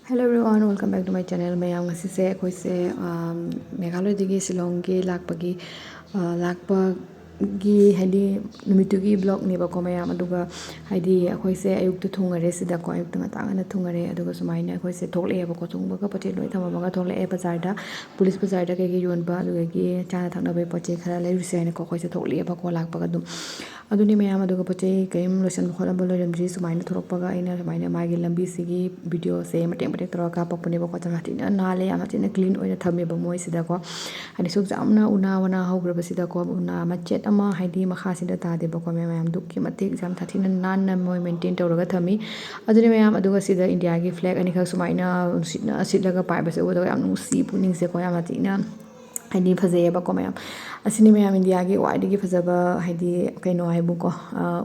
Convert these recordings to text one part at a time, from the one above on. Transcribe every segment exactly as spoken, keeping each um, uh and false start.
Hello everyone, welcome back to my channel. ꯃꯌꯥꯝ, ꯉꯁꯤꯁꯦ ꯑꯩꯈꯣꯏꯁꯦ, ꯑꯝ, ꯃꯦꯘꯥꯂꯌꯗꯒꯤ ꯁꯤꯂꯣꯡꯒꯤ ꯂꯥꯛꯄꯒꯤ, ꯑ, ꯂꯥꯛꯄꯒꯤ ꯍꯥꯏꯗꯤ ꯅꯨꯃꯤꯠꯇꯨꯒꯤ vlogꯅꯦꯕꯀꯣ ꯃꯌꯥꯝ꯫ ꯑꯗꯨꯒ ꯍꯥꯏꯗꯤ ꯑꯩꯈꯣꯏꯁꯦ ꯑꯌꯨꯛꯇ ꯊꯨꯡꯉꯔꯦ ꯁꯤꯗꯀꯣ, ꯑꯌꯨꯛꯇ ꯉꯟꯇꯥ ꯉꯟꯅ ꯊꯨꯡꯉꯔꯦ꯫ ꯑꯗꯨꯒ ꯁꯨꯃꯥꯏꯅ ꯑꯩꯈꯣꯏꯁꯦ ꯊꯣꯛꯂꯛꯑꯦꯕꯀꯣ, ꯊꯨꯡꯕꯒ ꯄꯣꯠ ꯆꯩ ꯂꯣꯏ ꯊꯝꯃꯝꯃꯒ ꯊꯣꯛꯂꯛꯑꯦ ꯕꯖꯥꯔꯗ, ꯄꯨꯂꯤꯁ ꯕꯖꯥꯔꯗ ꯀꯩꯀꯩ ꯌꯣꯟꯕ, ꯑꯗꯨꯗꯒꯤ ꯆꯥꯅ ꯊꯛꯅꯕꯒꯤ ꯄꯣꯠ ꯆꯩ ꯈꯔ ꯂꯩꯔꯨꯁꯦ ꯍꯥꯏꯅꯀꯣ ꯑꯩꯈꯣꯏꯁꯦ ꯊꯣꯛꯂꯛꯑꯦꯕꯀꯣ ꯂꯥꯛꯄꯒ ꯑꯗꯨꯝ꯫ ꯑꯗꯨꯅꯤ ꯃꯌꯥꯝ꯫ ꯑꯗꯨꯒ ꯄꯣꯠ ꯆꯩ ꯀꯔꯤꯝ ꯂꯣꯏꯁꯟꯕ ꯈꯣꯠꯂꯝꯕ ꯂꯣꯏꯔꯝꯗ꯭ꯔꯤ꯫ ꯁꯨꯃꯥꯏꯅ ꯊꯣꯛꯂꯛꯄꯒ ꯑꯩꯅ ꯁꯨꯃꯥꯏꯅ ꯃꯥꯒꯤ ꯂꯝꯕꯤꯁꯤꯒꯤ videoꯁꯦ ꯃꯇꯦꯛ ꯃꯇꯦꯛ ꯇꯧꯔꯒ ꯀꯥꯞꯄꯛꯄꯅꯦꯕꯀꯣ꯫ ꯌꯥꯝ ꯊꯤꯅ ꯅꯥꯜꯂꯦ, ꯌꯥꯝ ꯊꯤꯅ clean ꯑꯣꯏꯅ ꯊꯝꯃꯦꯕ ꯃꯣꯏꯁꯤꯗꯀꯣ꯫ ꯍꯥꯏꯗꯤ ꯁꯨꯛ ꯌꯥꯝꯅ ꯎꯅꯥ ꯋꯥꯅꯥ ꯍꯧꯈ꯭ꯔꯕꯁꯤꯗꯀꯣ, ꯎꯅꯥ ꯃꯆꯦꯠ ꯑꯃ ꯍꯥꯏꯗꯤ ꯃꯈꯥꯁꯤꯗ ꯇꯥꯗꯦꯕꯀꯣ ꯃꯌꯥꯝ꯫ ꯃꯌꯥꯝ ꯑꯗꯨꯛꯀꯤ ꯃꯇꯤꯛ ꯌꯥꯝ ꯊꯤꯅ ꯅꯥꯟꯅ ꯃꯣꯏ maintain ꯇꯧꯔꯒ ꯊꯝꯃꯤ꯫ ꯑꯗꯨꯅꯤ ꯃꯌꯥꯝ꯫ ꯑꯗꯨꯒ ꯁꯤꯗ ꯏꯟꯗꯤꯌꯥꯒꯤ flag ꯑꯅꯤꯈꯛ ꯁꯨꯃꯥꯏꯅ ꯅꯨꯡꯁꯤꯠꯅ ꯁꯤꯠꯂꯒ ꯄꯥꯏꯕꯁꯦ ꯎꯕꯗ ꯌꯥꯝ ꯅꯨꯡꯁꯤ ꯄꯨꯛꯅꯤꯡꯁꯦꯀꯣ, ꯌꯥꯝ ꯊꯤꯅ ꯍꯥꯏꯗꯤ ꯐꯖꯩꯌꯦꯕꯀꯣ ꯃꯌꯥꯝ꯫ ꯑꯁꯤꯅꯤ ꯃꯌꯥꯝ ꯏꯟꯗꯤꯌꯥꯒꯤ ꯈ꯭ꯋꯥꯏꯗꯒꯤ ꯐꯖꯕ ꯍꯥꯏꯗꯤ ꯀꯩꯅꯣ ꯍꯥꯏꯕꯨꯀꯣ, ꯑ,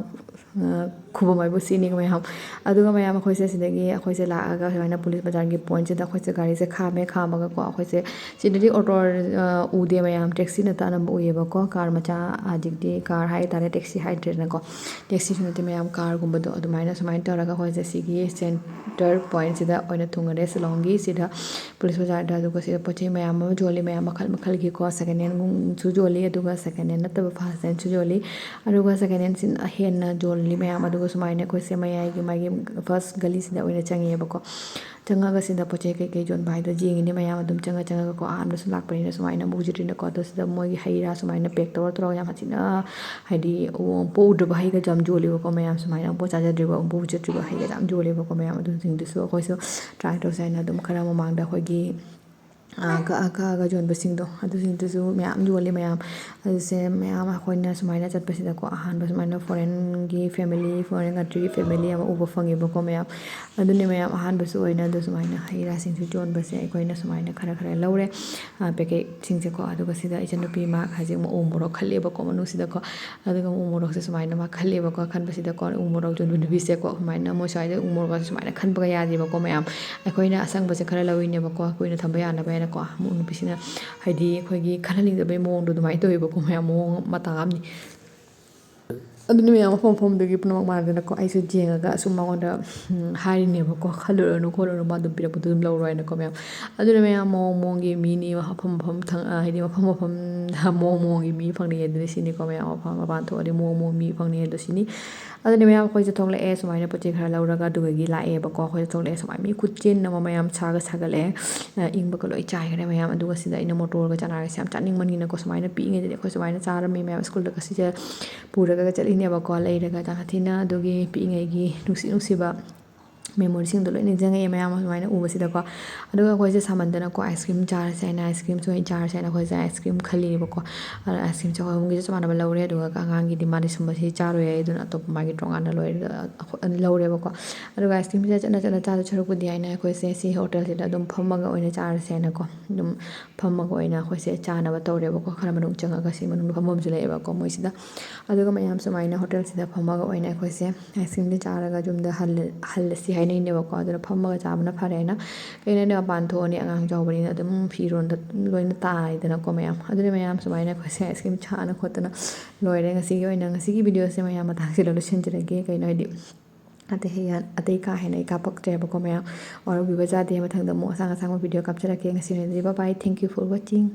ꯑ, ꯈꯨꯕꯝ ꯍꯥꯏꯕꯨ ꯁꯤꯅꯤ ꯃꯌꯥꯝ꯫ ꯑꯗꯨꯒ ꯃꯌꯥꯝ ꯑꯩꯈꯣꯏꯁꯦ ꯁꯤꯗꯒꯤ ꯑꯩꯈꯣꯏꯁꯦ ꯂꯥꯛꯑꯒ ꯁꯨꯃꯥꯏꯅ ꯄꯨꯂꯤꯁ ꯕꯖꯥꯔꯒꯤ pointꯁꯤꯗ ꯑꯩꯈꯣꯏꯁꯦ ꯒꯥꯔꯤꯁꯦ ꯈꯥꯝꯃꯦ꯫ ꯈꯥꯝꯃꯒꯀꯣ ꯑꯩꯈꯣꯏꯁꯦ ꯁꯤꯗꯗꯤ ꯑꯣꯇꯣ, ꯑ, ꯎꯗꯦ ꯃꯌꯥꯝ, taxiꯅ ꯑꯅꯝꯕ ꯎꯏꯌꯦꯕꯀꯣ꯫ Car ꯃꯆꯥ, ꯍꯧꯖꯤꯛꯇꯤ car ꯍꯥꯏꯇꯥꯔꯦ, taxi ꯍꯥꯏꯗ꯭ꯔꯦꯗꯅꯀꯣ꯫ Taxiꯁꯨ ꯅꯠꯇꯦ ꯃꯌꯥꯝ, carꯒꯨꯝꯕꯗꯣ꯫ ꯑꯗꯨꯃꯥꯏꯅ ꯁꯨꯃꯥꯏꯅ ꯇꯧꯔꯒ ꯑꯩꯈꯣꯏꯁꯦ ꯁꯤꯒꯤ center pointꯁꯤꯗ ꯑꯣꯏꯅ ꯊꯨꯡꯉꯔꯦ ꯁꯤꯂꯣꯡꯒꯤ꯫ ꯁꯤꯗ ꯄꯨꯂꯤꯁ ꯕꯖꯥꯔꯗ꯫ ꯑꯗꯨꯒ ꯁꯤꯗ ꯄꯣꯠ ꯆꯩ ꯃꯌꯥꯝ ꯑꯃ ꯌꯣꯜꯂꯤ ꯃꯌꯥꯝ, ꯃꯈꯜ ꯃꯈꯜꯒꯤꯀꯣ, second handꯁꯨ ꯌꯣꯜꯂꯤ, ꯑꯗꯨꯒ second hand ꯅꯠꯇꯕ first handꯁꯨ ꯌꯣꯜꯂꯤ꯫ ꯑꯗꯨꯒ second handꯁꯤꯅ ꯍꯦꯟꯅ ꯌꯣꯜꯂꯤ ꯃꯌꯥꯝ꯫ ꯑꯗꯨꯒ ꯁꯨꯃꯥꯏꯅ ꯑꯩꯈꯣꯏꯁꯦ ꯃꯌꯥꯏꯒꯤ ꯃꯥꯒꯤ first ꯒꯂꯤꯁꯤꯗ ꯑꯣꯏꯅ ꯆꯪꯉꯦꯕꯀꯣ꯫ ꯆꯪꯉꯒ ꯁꯤꯗ ꯄꯣꯠ ꯆꯩ ꯀꯩꯀꯩ ꯌꯣꯟꯕ ꯍꯥꯏꯗꯣ ꯌꯦꯡꯉꯤꯅꯦ ꯃꯌꯥꯝ꯫ ꯑꯗꯨꯝ ꯆꯪꯉ ꯆꯪꯉꯒꯀꯣ, ꯑꯍꯥꯟꯕꯁꯨ ꯂꯥꯛꯄꯅꯤꯅ ꯁꯨꯃꯥꯏꯅ ꯑꯃꯨꯛ ꯎꯖꯗ꯭ꯔꯤꯅꯀꯣ꯫ ꯑꯗꯣ ꯁꯤꯗ ꯃꯣꯏꯒꯤ ꯍꯩ ꯔꯥ ꯁꯨꯃꯥꯏꯅ pack ꯇꯧꯔ ꯇꯧꯔꯒ ꯌꯥꯝ ꯊꯤꯅ ꯍꯥꯏꯗꯤ, ꯑꯣ, ꯄꯣꯛꯎꯗ꯭ꯔꯕ ꯍꯩꯒꯁꯨ ꯌꯥꯝ ꯌꯣꯜꯂꯦꯕꯀꯣ ꯃꯌꯥꯝ꯫ ꯁꯨꯃꯥꯏꯅ ꯑꯃꯨꯛ ꯆꯥꯖꯗ꯭ꯔꯤꯕ, ꯑꯃꯨꯛ ꯎꯖꯗ꯭ꯔꯤꯕ ꯍꯩꯒꯁꯨ ꯌꯥꯝ ꯌꯣꯜꯂꯦꯕꯀꯣ ꯃꯌꯥꯝ꯫ ꯑꯗꯨꯁꯤꯡꯗꯨꯁꯨ ꯑꯩꯈꯣꯏꯁꯨ try ꯇꯧꯁꯦ ꯍꯥꯏꯅ ꯑꯗꯨꯝ ꯈꯔ ꯃꯃꯥꯡꯗ ꯑꯩꯈꯣꯏꯒꯤ, ꯑ, ꯀꯛꯑ ꯀꯛꯑꯒ ꯌꯣꯟꯕꯁꯤꯡꯗꯣ ꯑꯗꯨꯁꯤꯡꯗꯨꯁꯨ ꯃꯌꯥꯝ ꯌꯣꯜꯂꯦ ꯃꯌꯥꯝ꯫ ꯑꯗꯨꯁꯦ ꯃꯌꯥꯝ ꯑꯩꯈꯣꯏꯅ ꯁꯨꯃꯥꯏꯅ ꯆꯠꯄꯁꯤꯗꯀꯣ, ꯑꯍꯥꯟꯕ ꯁꯨꯃꯥꯏꯅ foreignꯒꯤ family, foreign countryꯒꯤ family ꯑꯃ ꯎꯕ ꯐꯪꯉꯦꯕꯀꯣ ꯃꯌꯥꯝ꯫ ꯑꯗꯨꯅꯦ ꯃꯌꯥꯝ, ꯑꯍꯥꯟꯕꯁꯨ ꯑꯣꯏꯅ ꯑꯗꯨ ꯁꯨꯃꯥꯏꯅ ꯍꯩ ꯔꯥꯁꯤꯡꯁꯨ ꯌꯣꯟꯕꯁꯦ ꯑꯩꯈꯣꯏꯅ ꯁꯨꯃꯥꯏꯅ ꯈꯔ ꯈꯔ ꯂꯧꯔꯦ, ꯑ, packetꯁꯤꯡꯁꯦꯀꯣ꯫ ꯑꯗꯨꯒ ꯁꯤꯗ ꯏꯆꯟꯅꯨꯄꯤ ꯃꯥ ꯍꯧꯖꯤꯛ ꯑꯃꯨꯛ ꯎ ꯃꯣꯔꯣꯛ ꯈꯜꯂꯦꯕꯀꯣ ꯃꯅꯨꯡꯁꯤꯗꯀꯣ꯫ ꯑꯗꯨꯒ ꯎ ꯃꯣꯔꯣꯛꯁꯦ ꯁꯨꯃꯥꯏꯅ ꯃꯥ ꯈꯜꯂꯦꯕꯀꯣ꯫ ꯈꯟꯕꯁꯤꯗꯀꯣ, ꯎ ꯃꯣꯔꯣꯛ ꯌꯣꯟꯕ ꯅꯨꯄꯤꯁꯦꯀꯣ, ꯁꯨꯃꯥꯏꯅ ꯃꯣꯏ ꯁ꯭ꯋꯥꯏꯗ ꯎ ꯃꯣꯔꯣꯛꯀꯁꯦ ꯁꯨꯃꯥꯏꯅ ꯈꯟꯕꯒ ꯌꯥꯗꯦꯕꯀꯣ ꯃꯌꯥꯝ꯫ ꯑꯩꯈꯣꯏꯅ ꯑꯁꯪꯕꯁꯦ ꯈꯔ ꯂꯧꯔꯤꯅꯦꯕꯀꯣ, ꯀꯨꯏꯅ ꯊꯝꯕ ꯌꯥꯅꯕ ꯍꯥꯏꯅꯀꯣ꯫ ꯑꯃꯨꯛ ꯅꯨꯄꯤꯁꯤꯅ ꯍꯥꯏꯗꯤ ꯑꯩꯈꯣꯏꯒꯤ ꯈꯜꯍꯟꯅꯤꯡꯗꯕꯒꯤ ꯃꯑꯣꯡꯗꯣ ꯑꯗꯨꯃꯥꯏꯅ ꯇꯧꯋꯦꯕꯀꯣ ꯃꯌꯥꯝ, ꯃꯑꯣꯡ ꯃꯇꯥ ꯑꯃꯅꯤ꯫ ꯑꯗꯨꯅ ꯃꯌꯥꯝ, ꯃꯐꯝ ꯃꯐꯝꯗꯨꯒꯤ ꯄꯨꯝꯅꯃꯛ ꯃꯥꯟꯅꯗꯅꯀꯣ, ꯑꯩꯁꯨ ꯌꯦꯡꯉꯒ ꯑꯁꯨꯝ ꯃꯉꯣꯟꯗ, ꯎꯝ, ꯍꯥꯏꯔꯤꯅꯦꯕꯀꯣ, "ꯈꯜꯂꯨꯔꯅꯨ ꯈꯣꯠꯂꯨꯔꯅꯨ, ꯃꯥ ꯑꯗꯨꯝ ꯄꯤꯔꯛꯄꯗꯣ ꯑꯗꯨꯝ ꯂꯧꯔꯣ" ꯍꯥꯏꯅꯀꯣ ꯃꯌꯥꯝ꯫ ꯑꯗꯨꯅ ꯃꯌꯥꯝ, ꯃꯑꯣꯡ ꯃꯑꯣꯡꯒꯤ ꯃꯤꯅꯤ, ꯃꯐꯝ ꯃꯐꯝ ꯊꯪ-, ꯍꯥꯏꯗꯤ ꯃꯐꯝ ꯃꯐꯝꯗ ꯃꯑꯣꯡ ꯃꯑꯣꯡꯒꯤ ꯃꯤ ꯐꯪꯅꯩ ꯑꯗꯨꯅꯤ ꯁꯤꯅꯤꯀꯣ ꯃꯌꯥꯝ꯫ ꯃꯄꯥꯟ, ꯃꯄꯥꯟ ꯊꯣꯛꯑꯗꯤ ꯃꯑꯣꯡ ꯃꯑꯣꯡ ꯃꯤ ꯐꯪꯅꯩ ꯑꯗꯨ ꯁꯤꯅꯤ꯫ ꯑꯗꯨꯅ ꯃꯌꯥꯝ, ꯑꯩꯈꯣꯏꯁꯦ ꯊꯣꯛꯂꯛꯑꯦ ꯁꯨꯃꯥꯏꯅ, ꯄꯣꯠ ꯆꯩ ꯈꯔ ꯂꯧꯔꯒ ꯑꯗꯨꯗꯒꯤ ꯂꯥꯛꯑꯦꯕꯀꯣ꯫ ꯑꯩꯈꯣꯏꯁꯦ ꯊꯣꯛꯂꯛꯑꯦ ꯁꯨꯃꯥꯏꯅ, ꯃꯤ ꯈꯨꯠꯆꯤꯟ ꯑꯃ ꯃꯌꯥꯝ, ꯁꯥꯒ ꯁꯥꯒꯠꯂꯛꯑꯦ꯫ ꯑ, ꯏꯪꯕꯒ ꯂꯣꯏ ꯆꯥꯏꯈ꯭ꯔꯦ ꯃꯌꯥꯝ꯫ ꯑꯗꯨꯒ ꯁꯤꯗ ꯑꯩꯅ ꯃꯣꯇꯣꯔꯒ ꯆꯅꯥꯒꯁꯦ ꯌꯥꯝ ꯆꯥꯅꯤꯡꯃꯟꯒꯤꯅꯀꯣ, ꯁꯨꯃꯥꯏꯅ ꯄꯤꯛꯏꯉꯩꯗꯗꯤ ꯑꯩꯈꯣꯏ ꯁꯨꯃꯥꯏꯅ ꯆꯥꯔꯝꯃꯤ ꯃꯌꯥꯝ, ꯁ꯭ꯀꯨꯜꯗꯒ ꯁꯤꯁꯦ ꯄꯨꯔꯒ ꯆꯠꯂꯤꯅꯦꯕꯀꯣ, ꯂꯩꯔꯒ ꯌꯥꯝ ꯊꯤꯅ꯫ ꯑꯗꯨꯒꯤ ꯄꯤꯛꯏꯉꯩꯒꯤ ꯅꯨꯡꯁꯤ ꯅꯨꯡꯁꯤꯕ memoryꯁꯤꯡꯗꯣ ꯂꯣꯏ ꯅꯤꯡꯁꯤꯡꯉꯛꯑꯦ ꯃꯌꯥꯝ ꯁꯨꯃꯥꯏꯅ ꯎꯕꯁꯤꯗꯀꯣ꯫ ꯑꯗꯨꯒ ꯑꯩꯈꯣꯏꯁꯦ ꯁꯥꯃꯟꯗꯅꯀꯣ, ice cream ꯆꯥꯔꯁꯦ ꯍꯥꯏꯅ ice creamꯁꯨ ꯑꯣꯏꯅ ꯆꯥꯔꯁꯦ ꯍꯥꯏꯅ ꯑꯩꯈꯣꯏꯁꯦ ice cream ꯈꯜꯂꯤꯅꯦꯕꯀꯣ꯫ ꯑꯗ ice creamꯁꯦ ꯑꯩꯈꯣꯏ ꯑꯍꯨꯝꯒꯤꯁꯦ ꯆꯞ ꯃꯥꯟꯅꯕ ꯂꯧꯔꯦ꯫ ꯑꯗꯨꯒ ꯑꯉꯥꯡꯒꯤꯗꯤ ꯃꯥꯗꯤ ꯁꯨꯝꯕꯁꯤ ꯆꯥꯔꯣꯏ ꯍꯥꯏ, ꯑꯗꯨꯅ ꯑꯇꯣꯞꯄ ꯃꯥꯒꯤ ꯇꯣꯉꯥꯟꯅ ꯂꯣꯏꯔ-, ꯂꯧꯔꯦꯕꯀꯣ꯫ ꯑꯗꯨꯒ ice creamꯁꯦ ꯆꯠꯅ ꯆꯠꯅ ꯆꯥꯗꯧ ꯁꯔꯨꯛꯄꯨꯗꯤ ꯍꯥꯏꯅ ꯑꯩꯈꯣꯏꯁꯦ ꯁꯤ hotelꯁꯤꯗ ꯑꯗꯨꯝ ꯐꯝꯃꯒ ꯑꯣꯏꯅ ꯆꯥꯔꯁꯦ ꯍꯥꯏꯅꯀꯣ꯫ ꯑꯗꯨꯝ ꯐꯝꯃꯒ ꯑꯣꯏꯅ ꯑꯩꯈꯣꯏꯁꯦ ꯆꯥꯅꯕ ꯇꯧꯔꯦꯕꯀꯣ꯫ ꯈꯔ ꯃꯅꯨꯡ ꯆꯪꯉꯒ ꯁꯤ ꯃꯅꯨꯡꯗ ꯐꯝꯐꯝꯁꯨ ꯂꯩꯌꯦꯕꯀꯣ ꯃꯣꯏꯁꯤꯗ꯫ ꯑꯗꯨꯒ ꯃꯌꯥꯝ ꯁꯨꯃꯥꯏꯅ hotelꯁꯤꯗ ꯐꯝꯃꯒ ꯑꯣꯏꯅ ꯑꯩꯈꯣꯏꯁꯦ ice creamꯁꯦ ꯆꯥꯔꯒ ꯌꯨꯝꯗ ꯍꯜꯂ-, ꯍꯜꯂꯁꯤ ꯍꯥꯏꯅꯩꯅꯦꯕꯀꯣ꯫ ꯑꯗꯨꯅ ꯐꯝꯃꯒ ꯆꯥꯕꯅ ꯐꯔꯦ ꯍꯥꯏꯅ, ꯀꯩꯅꯣ ꯍꯥꯏꯗꯤ ꯃꯄꯥꯟ ꯊꯣꯛꯑꯅꯤ, ꯑꯉꯥꯡꯁꯨ ꯌꯥꯎꯕꯅꯤꯅ ꯑꯗꯨꯝ ꯐꯤꯔꯣꯟꯗ ꯂꯣꯏꯅ ꯇꯥꯏꯗꯅꯀꯣ ꯃꯌꯥꯝ꯫ ꯑꯗꯨꯅ ꯃꯌꯥꯝ ꯁꯨꯃꯥꯏꯅ ꯑꯩꯈꯣꯏꯁꯦ ice cream ꯆꯥꯅ ꯈꯣꯠꯇꯅ ꯂꯣꯏꯔꯦ꯫ ꯉꯁꯤꯒꯤ ꯑꯣꯏꯅ, ꯉꯁꯤꯒꯤ videoꯁꯦ ꯃꯌꯥꯝ ꯃꯇꯥꯡꯁꯤꯗ ꯂꯣꯏꯁꯤꯟꯖꯔꯒꯦ꯫ ꯀꯩꯅꯣ ꯍꯥꯏꯗꯤ ꯑꯇꯩ ꯍꯦꯟ-, ꯑꯇꯩ ꯀꯥ ꯍꯦꯟꯅ ꯑꯩ ꯀꯥꯞꯄꯛꯇ꯭ꯔꯦꯕꯀꯣ ꯃꯌꯥꯝ꯫ ꯋꯥꯔꯧꯕꯤꯕ ꯌꯥꯗꯦ꯫ ꯃꯊꯪꯗ ꯑꯃꯨꯛ ꯑꯁꯥꯡ ꯑꯁꯥꯡꯕ video ꯀꯥꯞꯆꯔꯛꯀꯦ꯫ ꯉꯁꯤꯒꯤꯗꯤ bye bye, thank you for watching꯫